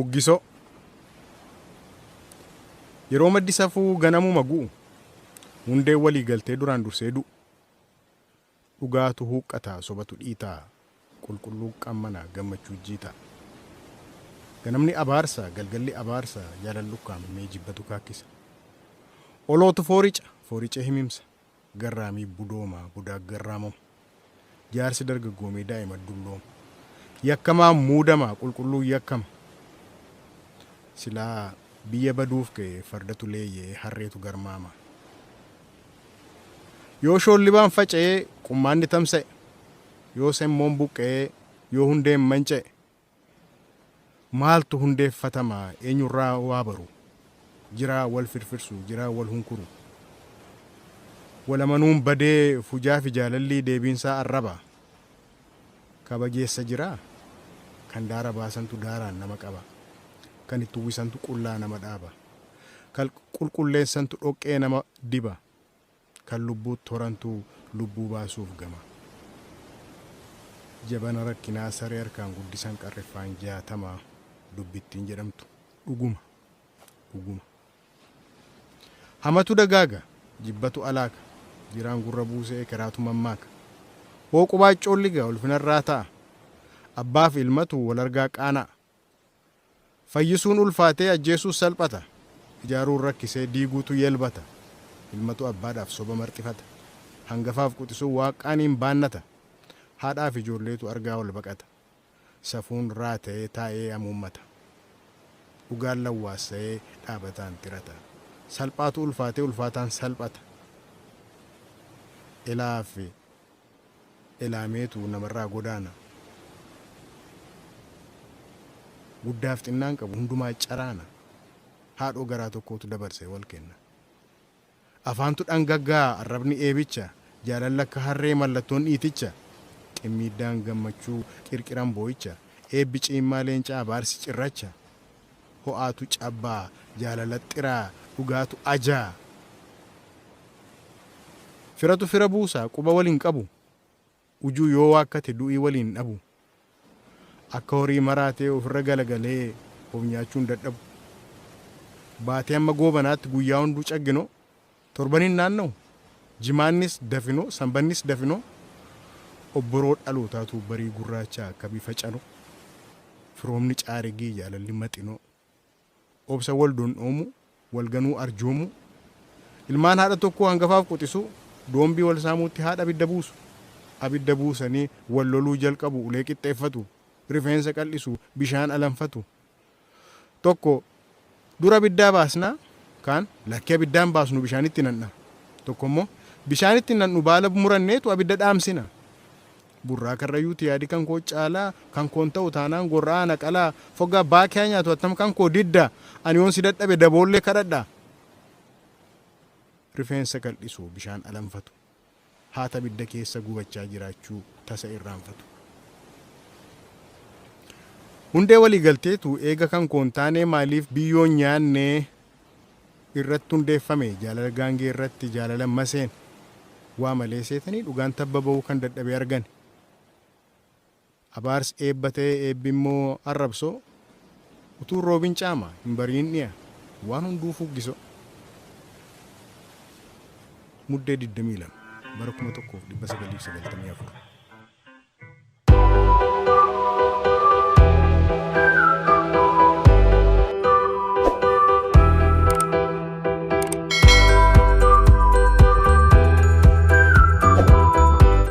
Fuggisoo. Yeroo maddi safuu ganamuma gu'u, hundeen walii galtee duraan dursee du'u. Dhugaatu huuqqata, sobatu dhiita, qulqulluu qammana, gammachuu jiita. Ganamni abaarsa, galgalli abaarsa, jaalalli ukkaamamee jibbatu kaakkisa. Olootu foorica, foorica himimsa, garraamii budooma, budaa garraamama. Jaarsi dargaggoomee daa'ima dullooma. Yakkamaan muudama, qulqulluun yakkama. Silaa biyya baduuf ka'e fardatu leeyya'ee harreetu garmaama. Yoo shoollibaan faca'ee qummaanni tamsa'e, yoo semmoon buqqa'ee, yoo hundeen manca'e, maaltu hundeeffatama eenyurraa waa baru? Jiraa wal firfirsu, jiraa wal hunkuru. Wal amanuun badee fujaafi jaalalli deebiinsaa arraba. Kabajeessa jiraa? Kan daara baasantu daaraan nama qaba. Kan itti uwwisantu qullaa nama dhaaba. Kan qulqulleessantu dhoqqee nama diba. Kan lubbuutti horantu lubbuu baasuuf gama. Jabana rakkinaa saree harkaan guddisan qarriffaan 60 dubbittiin jedhamtu dhuguma. Dhuguma. Hamatu dagaaga, jibbatu alaaka, jiraan gurra buusee ekeraatu mammaaka. Hoo qubaa coolliga ulfinarraa ta'a. Abbaaf ilmatu wal argaa qaana'a. Fayyisuun ulfaatee ajjeesuus salphata. Ijaaruun rakkisee diiguutu yelbata. Ilmatu abbaadhaaf soba marxifata. Hangafaaf quxisuun waaqqaaniin baannata. Haadhaaf ijoolleetu argaa wal baqata. Safuun raata'ee taa'ee amuummata. Dhugaan lawwaassa'ee dhaabataan tirata. Salphaatu ulfaatee ulfaataan salphata. Elaaf elaameetu namarraa godaana. Guddaaf xinnaan qabu hundumaa caraana. Haadhoo garaa tokkootu dabarsee wal kenna. Afaantu dhangaggaa'a arrabni eebicha, jaalalli akka harree mallattoon dhiiticha, qimmiiddaan gammachuu qirqiran boo'icha, eebbi ciimmaa leencaa abaarsi cirracha, ho'aatu cabbaa jaalala xiraa dhugaatu ajaa. Firatu fira buusa quba wal hin qabu, ujuu yoo waakkate du'ii wal hin dhabu. Akka horii maraatee ofirra galagalee of nyaachuun dadhabu. Baatee amma goobanaatti guyyaa hunduu cagginoo, torban hin naanna'u, jimaannis dafinoo, sanbannis dafinoo, obboroo dhalootaatu barii gurraacha akka bifa canoo, firoomni caarigii jaalalli maxinoo, obsa wal dondhoomuu, wal ganuu arjoomuu, ilmaan haadha tokkoo hangafaaf quxisuu, doombii wal saamuutti haadha abidda buusu. Abidda buusanii wal loluu jalqabu, ulee qixxeeffatu, rifeensa qal'isu, bishaan alanfatu. Tokko dura abiddaa baasnaa, kaan lakkii abiddaa hin baasnu bishaanitti nanna. Tokko immoo bishaanitti nannu baala muranneetu abidda dhaamsina. Burraa Karrayyuuti yaadi kan koo caalaa kan koon ta'u taanaan gorra'aa na qalaa foggaa baakee haa nyaatu attam kan koo didda ani yoon si dadhabe daboollee kadhadha. Rifeensa qal'isu bishaan alanfatu haata abidda keessa gubachaa jiraachuu tasa irraanfatu. Hundee walii galteetu eega kan koon taanee maaliif biyyoon nyaannee irratti hundeeffame jaalala gaangee irratti jaalala maseen waa malee seetanii dhugaan tabba ba'uu kan dadhabee argane. Abaarsi eebba ta'ee eebbi immoo arrabsoo utuu hin roobin caama hin bari'in dhiya waan hunduu fuggisoo. Muddee 22 bara 1994.